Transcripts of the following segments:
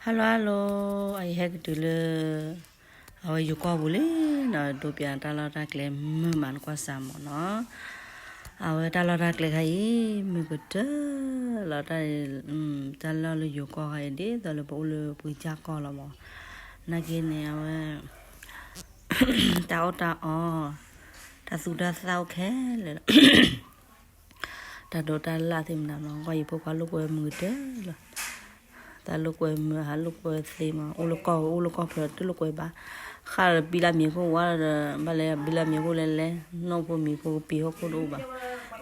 Hello hello, အံၤဟဲကတုၤလၢ အဝဲယိၤကီၢ်ပူၤလံနီၤ, ဒိးပၠးတၢ်လီၢ်တၢ်ကျဲမုာ်မး နကွၢ်စၢ်မၢ်နီၤ. အဝဲတၢ်လီၢ်တၢ်ကျဲခါအံၤ မုာ်ကတၢၢ်လီၤ, တၢ်လီၢ်လၢယိၤကီၢ်ခါအံၤ ဒ်သိးလၢပအိၣ်လၢပှ့ၤကၢ်ကီၢ်လီၤမၢ်. နာ်က့န့ၣ် အဝဲ တၢ်အီၣ်တၢ်အီ, တၢ်သူတၢ်သၣ်အိၣ်ခဲလၢာ်လီၤ. တၢ်ဒိးတၢ်လၣ်သ့ၣ်မနုၤနီၤ, ကွၢ်ယဖိခွါလိာ်ကွဲမုာ်ကတၢၢ်လီၤ. တၢ်လိာ်ကွဲမုာ်ဟးလိာ်ကွဲသ့မး, အိၣ်လၢကီၢ် အိၣ်လၢကီၢ်ချၢတလိာ်ကွဲဘၣ်. ဃၣ်ဒီးဘံလၢမံၤခိၣ်ဝါဒီး ဘၣ်လဲၤဘံလၢမံၤခိၣ်လဲၤလဲၤ, နီၢ်ဖိမံၤဖိကပံၤဟီၣ်ခိၣ်တအိၣ်ဘၣ်.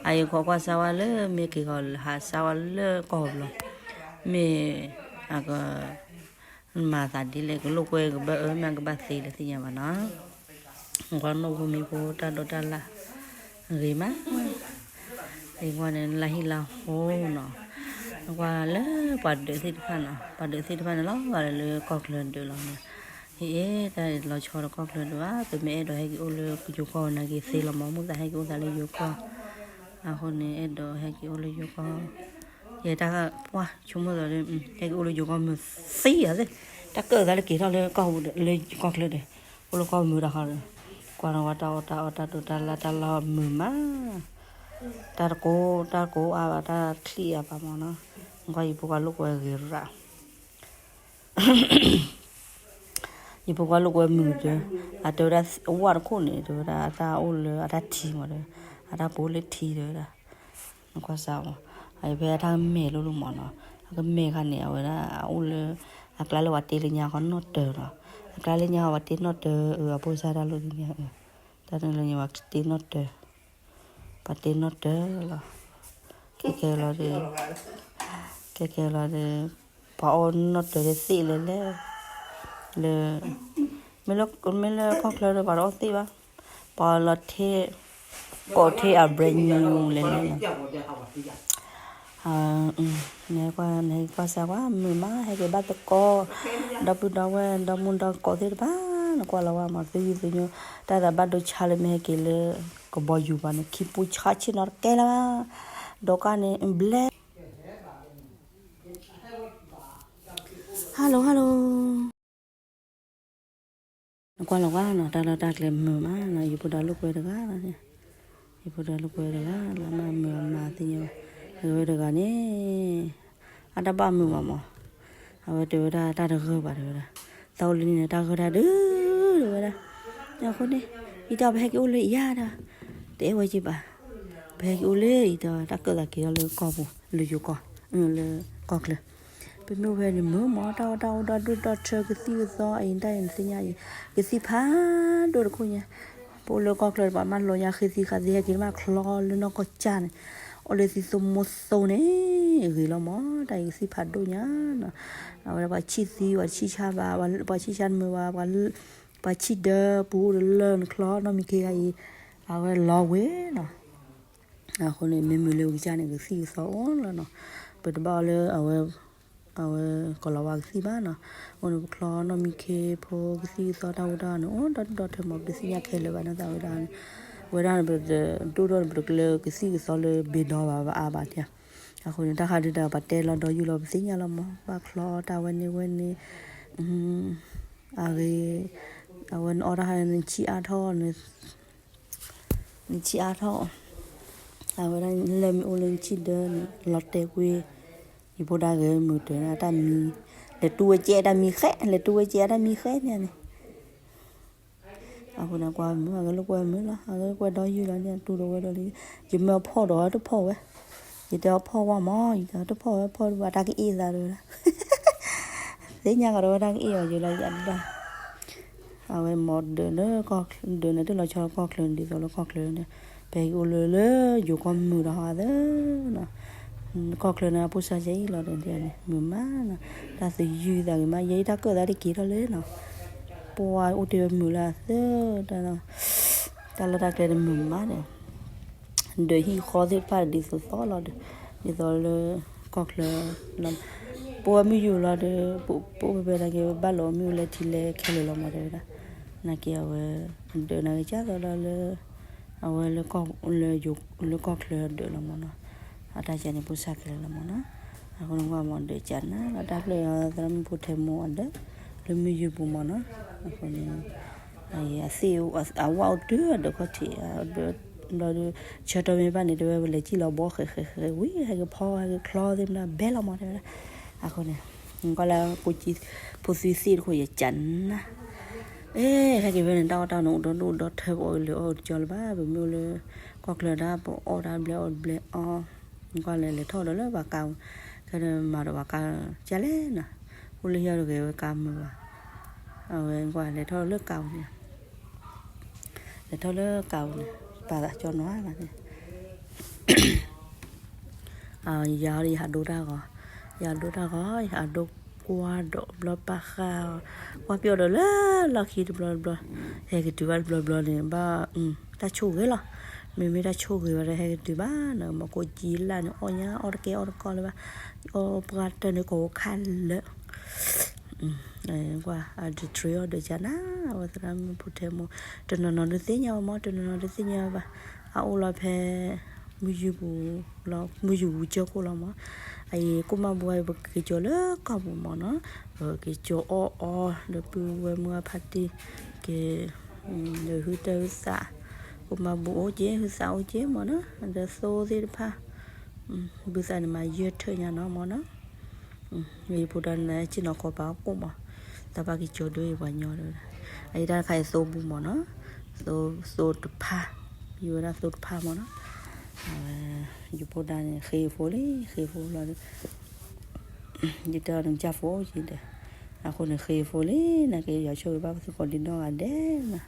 အအံၤကွၢ်ကွၢ်စၢ်ဝဲလၢမ့ၢ်က့ၤဂီၤဟးစၢ်ဝဲလၢကီၢ်ဘျီ, မ့ၢ်အက မၤသးဒ်လဲၣ်, ကလိာ်ကွဲကဘၣ်အၢ မ့ၢ်ကဘၣ်သ့လၢသ့ၣ်ညါဘၣ်နီၤ. ကွၢ်နီၢ်ဖိမံၤဖိတၢ်ဒိးတၢ်လၣ် ဂ့ၤမး, ဂ့ၤကွၢ်န့ၣ် လၢဟံၣ်လၢဟိနီၤ. ကွၢ်လၢပှၤဒုးသ့ၣ်တဖၣ်နီၤ, ပှၤဒုးသ့ၣ်တဖၣ်န့ၣ်လီၤဂာ်လၢကီၢ်ချၢဒုးလီၤန့ၣ်. ဟ့ၣ် တၢ်လီၤဆီဒီးကီၢ်ချၢဒုးဘၣ်, ပမ့ၢ်အဲၣ်ဒိးဟဲက့ၤအိၣ်လၢယိၤကီၢ်နာ်က့ၤသ့လီၤမၢ်, မုၢ်သးဟဲက့ၤအိၣ်သးလၢယိၤကီၢ်. အဃိန့ၣ် အဲၣ်ဒိးဟဲက့ၤအိၣ်လၢယိၤကီၢ် ယဲတၢ်ပှၢ်ဆိကမိၣ်သိးဒီး ဟဲက့ၤအိၣ်လၢယိၤကီၢ်မုာ်သံအီၤသ့, တၢ်ကၢၣ်သးလၢက့ၤထီၣ်လၢကီၢ်ပူၤဒီး လၢကီၢ်ချၢဒီး အိၣ်လၢကီၢ်မုာ်တၢ်ဃီဒီး, ကွၢ်နီၢ်ဝဲတၢ်အီၣ်တၢ်အီတၢ်ဒိးတၢ်လၣ်တၢ်လီၢ်မုာ်မး, တၢ်တကိး တၢ်တကိးအါဘၣ် တၢ်ချံအါဘၣ်မၢ်နီၤ. ကွၢ်ယဖိခွါလိာ်ကွဲဂ့ၤရၣ် ယဖိခွါလိာ်ကွဲမုာ်တၢၢ်, အတဲဝဲဒၣ်အဝၣ်တခိၣ်န့ၣ် တဲဝဲဒၣ်အတၢ်အိၣ်လၢအတၢ်ထံမၢ်ဒီး အတၢ်ပိာ်လၢထံတဲဝဲဒၣ်, နကွၢ်စၢ်မၢ်, အဖဲအတၢ်ကမဲာ်လိၤလိၤမၢ်နီၤ, အကမဲာ်ခါန့ၣ် အဝဲဒၣ်အအိၣ်လၢ အကျါလၢပှၤတ့လၢညါဃီနီၣ်တၢၤနီၤ, အကျါလၢညါဃီပှၤတ့နီၣ်တၢၤ အဖိစၢ်တၢ်လိၣ်ဒ်န့ၣ်, တၢ်တလၢညါပှၤတ့နီၣ်တၢၤ ပှၤတ့နီၣ်တၢၤလီၤ. ခဲကဲလီၤဒီး ခဲကဲလီၤဒီး ပှၤအီၣ်နီၣ်တၢၤသ့ၣ်လဲၣ်လဲၣ်, လၢ မ့ၢ်လၢကီၢ်ချၢဒီးပှၤတအီၣ်သ့ၣ်ဘၣ်, ပှၤလီၤထဲ ကိးထဲအ brand new လဲၣ်လဲၣ်လီၤ. နကွၢ် နကွၢ်စၢ်ကွၢ် မုာ်မး ဟဲက့ၤဘၣ်သကိး ဒီပုၢ်ဒီဝဲၢ် ဒီမုၢ်ဒီကိးသ့ၣ်တဖၣ် နကွၢ်လီၤဝဲမၢ် သုဂံၢ်သုညိ တၢ်သးဘၣ်ဒိဆါလၢမ့ၢ်ဟဲက့ၤလၢ ကဘီယူၤဘၣ်န့ၣ် ခံပူဆါဆ့ၣ်နီၤတကဲလၢၤဘၣ်, ဒီးကါန့ၣ် ဘျဲ Hello hello နကွၢ်လီၤဝဲနီၤ တၢ်လီၢ်တၢ်ကျဲမုာ်မးနီၤ ယဖိဒီးလိာ်ကွဲတဂၤလီၤ, ယဖိဒီးလိာ်ကွဲတဂၤလီၤ မၤမုာ်မၤသ့ၣ်ညါဘၣ်, အဝဲတဂၤန့ၣ် အတၢ်ဘၣ်မုာ်ဘၣ်မး, အဝဲတဲဝဲဒၣ်တၢ်တဂၢၢ်ဘၣ်တဲဝဲဒၣ်, သးအိၣ်လၢန့ၣ်န့ၣ် တၢ်ဂၢၢ်တၢ်ဒုးတဲဝဲဒၣ်, အဃိန့ၣ် အံၤတၢ်ပဟဲက့ၤအိၣ်လၢအံၤယါဒီး တအဲၣ်ဝဲက့ၤဘၣ်, ပဟဲက့ၤအိၣ်လၢအံၤဒီး တၢ်ကၢၣ်သးက့ၤထီၣ်လၢကီၢ်ပူၤ လၢယိၤကီၢ် လၢကီၢ်ချၢ ပမ့ၢ်အိၣ်ဖဲန့ၣ်မုာ်မး တၢ်အီၣ်တၢ်အီဒီဒူၣ်ဒီထၢ ကသံၣ်ကသီအံၤ တၢ်အံၤနသ့ၣ်ညါအံၤ ကသံၣ်ဖးဒိၣ်တခိၣ်ညါ, ပအိၣ်လၢကီၢ်ချၢတပၤ မ့ၢ်လီၤညါဃ့သံဃာ်သံ ဟဲက့ၤမးချီလၢနီၢ်ကီၢ်ကၠၢ်န့ၣ်, အိၣ်လၢသံသိမိၢ်သိန့ၣ် ဂ့ၤလီၤမး တၢ်အံၤကသံၣ်ဖးဒိၣ်ညါနီၤ, အဝဲဒၣ်ပှၤဆံၣ်သံ ပှၤဆံၣ်ဆါဘၣ် ပှၤဆံၣ်ဆါတမုာ်ဘၣ် ပှၤဆံၣ်ဒၢ ပူၤအိၣ်တလၢနချီ နီၢ်မံခ့ဂၤအံၤ အဝဲလီၤဝဲနီၤ အဃိန့ၣ် မ့ၢ်မုာ်လၢကစၢ်န့ၣ် ကသံၣ်ကသီအိၣ်လီၤနီၤ, ပတဘၣ်အီၤလၢအဝဲ အဝဲကီၤလၤဝါကသံၣ်ဘၣ်နီၤ, အဃိန့ၣ် ပချီနီၢ်မံခ့ဖိကသံၣ်ကသီတၢ်ဝဲဒၣ်န့ၣ် အိၣ်ဒီဒူၣ်ဒီထၢမး ပတသ့ၣ်ညါခဲလၢာ်ဘၣ်နီၤ သးဝဲဒၣ်န့ၣ်, ဝဲဒၣ်န့ၣ် ပတဒိၣ်ဒီး ပတကျၢၤကသံၣ်ကသီလၢဘ့ၣ်ဒီဘၣ်ဘၣ်အါဘၣ်တၢ်, အဃိန့ၣ် တၢ်ဃးဒုးတၢ်ပှၤတဲလီၤဒီးယူၢ်လီၤ ပသ့ၣ်ညါလီၤမး ဘၣ်ချီတၢ်ဝဲန့ၣ်ဝဲန့ၣ် အဂ့ၤ, အဝဲနအီၣ်တၢ်ဟါ နဆံၣ်အါထီၣ် နဆံၣ်အါထီၣ်, အဝဲဒၣ်လၢမ့ၢ်အိၣ်လၢနဆံၣ်ဒၢန့ၣ် လီၤတဲာ်ကွံာ်, ယဖိဒါဂဲၤမုာ်တၢၤန့ၣ် အတၢ်မံ, လဲၤတူဝဲကဲအတၢ်မံဃဲ, လဲၤတူဝဲကဲအတၢ်မံဃဲန့ၣ်န့ၣ် အဃိန့ၣ် ကွၢ်မုာ် အဂဲၤလိာ်ကွဲမုာ်လီၤ, အဂဲၤလိာ်ကွဲဒီးယုၢ်လီၤန့ၣ် တူၢ်ဒီးဝဲဒီးလံ, ယမ့ၢ်အဖှီၣ်ဒီးတဖှီၣ်ဝဲ, ယတဲအီၤဖှီၣ်ဝဲမး ယတဲတဖှီၣ်ဝဲ ဖှီၣ်ဒုးဘၣ်တၢ်ကအ့ၣ်သးဒီးဝဲဒၣ်, သ့ၣ်ညါကဒီးဝဲတၢ်ကအ့ၣ်အီၤယုၢ်လီၤယၤဒၣ် အဝဲမ့ၢ်ဒၢးလၢကီၢ်ချၢ ဒၢးန့ၣ် တလီၤဆီလၢကီၢ်ချၢန့ၣ် ဒ်သိးလၢကီၢ်ချၢန့ၣ် ပဟဲက့ၤအိၣ်လၢလၢယိၤကီၢ်မုာ်ဒီးဟးသၢနီၤ, ကီၢ်ချၢန့ၣ် အဖိစၢ်ကဲအံၤလီၤဒီးန့ၣ် မုာ်မးနီၤ, တၢ်သယုၢ်သးဂ့ၤမး ယဲအံၤတၢ်ကၢၣ်သးတက့ၤထီၣ်လၢနီၤ, ပှၤအိၣ်တ့ၢ်ဝဲမုာ်လၢအသၢ တၢ်လီၢ်တၢ်ကျဲတမုာ်မးဒီး ဒၢးဟံၣ်ဃီသ့ၣ်တဖၣ်ဒ်သိးသိးလီၤဒီး ဒ်သိးလၢကီၢ်ချၢလီၤ, ပဝဲမုၢ်ယူၤလီၤဒီး ပအိၣ်ဖဲဖဲနာ်က့ ဘၣ်လီၤမုၢ်လၢထံလဲခဲလၢာ်လီၤမးတဲဝဲဒၣ်, နာ်က့အဝဲ ဒၢးနာ်က့ကၢ်သိးလီၤလၢ အဝဲလၢ လၢကီၢ်ချၢဒၢးလီၤမးနီၤ, အတၢ်ကဲန့ၣ် ဖိစၢ်ခဲလၢာ်လီၤမးနီၤ, အဃိန့ၣ်ကွၢ်မ့ၢ်ဒၢးကနၤလီၤ တၢ်ဖျၢၣ်အီၤ သရၣ်မုၣ်ဖိထဲမိၢ်အဒၢး လၢမုၢ်ယူၤပူၤမ့ၢ်နီၤ. အဃိန့ၣ် အသ့ၣ် အဝၣ်အိၣ်တုၤအဒၢးခီၣ်ထံး ဘျီဒီး ဆၢတီၢ်မ့ၢ်ဘၣ်န့ၣ် တဲဝဲ ပလဲၤစံၣ်လီၤဘီဃဲးဃဲးဃဲးဝံၤ ဟဲက့ၤဖီ ဟဲက့ၤချီသ့ၣ်မနၤ ဘဲလီၤမ့ၢ်တဲဝဲဒၣ်. အဃိန့ၣ် ကွၢ်လၢ ဖိသံသ့ၣ်တခိၣ်ယကနၤ အဲ ဟဲက့ၤဖဲန့ၣ် တၢ်အီၣ်တၢ်အီန့ၣ် အိၣ်ဒီဒူၣ်ဒီထၢ ပအီၣ်လၢအီၣ်တကီလၢၤဘၣ် ပမ့ၢ်အိၣ်လၢ ကီၢ်ချၢဒၣ် ပအီၣ်တၢ်ဘျဲၣ်အီၣ်တဘျဲၣ်အီၣ် ကွၢ်လဲၤလဲၤထီၣ်ဒီးလၢပှၤကါပူၤ ခဲဒီးမၤဒီးပှၤကါကလဲၣ်နီၤ အိၣ်လၢဟံၣ်အီၣ်တဂ့ၤဝဲကါမုာ်ဘၣ် အဝဲကွၢ်လဲၤထီၣ်လၢကါပူၤန့ၣ် လဲၤထီၣ်လၢကါပူၤန့ၣ် ပာ်သးကၠီနီၤန့ၣ် ယၤဒီးယဟးဒိတၢ်ဂီၤ ယဟးဒိတၢ်ဂီၤ ယဟးဒိကွၢ်ဒီးဘျီပာ်ဃာ်အီၤ ကွၢ်ပျီၢ်ဒီးလၢလီၢ်ခံတဘျီတဘျီ ဟဲက့ၤတုၤဘၣ်တဘျီဘျီန့ၣ် ဘၣ် တၢ်ဆိၣ်ဂ့ၤလီၤ မ့မ့ၢ်တၢ်ဆိၣ်ဂ့ၤဘၣ်ဒီးဟဲက့ၤတုၤဘၣ်နီၤ မ့ၢ်ကိးကၠံလၢ်န့ၣ် အီၣ်ညါအီၣ်တကဲအီၣ်တကီလၢၤဘၣ် အီၣ်ပှၢ်တၢၢ်န့ၣ်ကိးခါလၢာ် ကွၢ် အဒုးတြံအီၣ်ဒုးကနၤ အဝဲသရၣ်မုၣ်ဖိထဲမိၢ် တနီၤနီၤဒုးသ့ၣ်ညါဝဲမ့ၢ် တနီၤနီၤဒုးသ့ၣ်ညါဝဲဘၣ် အအိၣ်လီၤဖဲ မုၢ်ယူၤပူၤလီၤ မုၢ်ယူၤပူၤကၠိခိၣ်လီၤမ့ၢ် အအံၤကိၣ်မၢ်ဘူဝဲ ပက့ၤကၠိလၢကီၢ်ပူၤမ့ၢ်နီၤ ပက့ၤကၠိအီၣ်အီဒီးပုၢ်ဝဲၢ်မုၢ်အဖါတံၢ် က့ၤ ဒီးဟုတၢ်ဟုသး ကိၣ်မၢ်ဘူအိၣ်က့ၤ ဟုသးအိၣ်က့ၤမ့ၢ်နီၤ ဒီးသိသ့ၣ်တဖၣ် ဘုသးန့ၣ်မၤယဲၢ်ထၢၣ်ညါနီၤမ့ၢ်နီၤ ယဖိဒါန့ၣ် ဆ့ၣ်နီၤကီးပာ်အီၣ်ကိၣ်မး တၢ်ဘၣ်က့ၤကၠိဒိအံၤပှၤညီဒီး အအံၤတၢ်တခါအံၤသိဘူမ့ၢ်နီၤ သိ သိတဖၣ် ယဝဲဒၣ်သိတဖၣ်မ့ၢ်နီၤ အဝဲ ယဖိဒါန့ၣ် ဃ့ဖိလံ ဃ့ဖိလီၤဒီး ယတဲအီၤန့ၣ် ကၢ်ဖိအိၣ်က့ၤဒီး အဃိန့ၣ် ဃ့ဖိလံ နာ်က့ၤယွၤဆိၣ်ဂ့ၤဘၣ်ပသုကိးဒံးနီၢ်ဂၤဒဲးနီၤ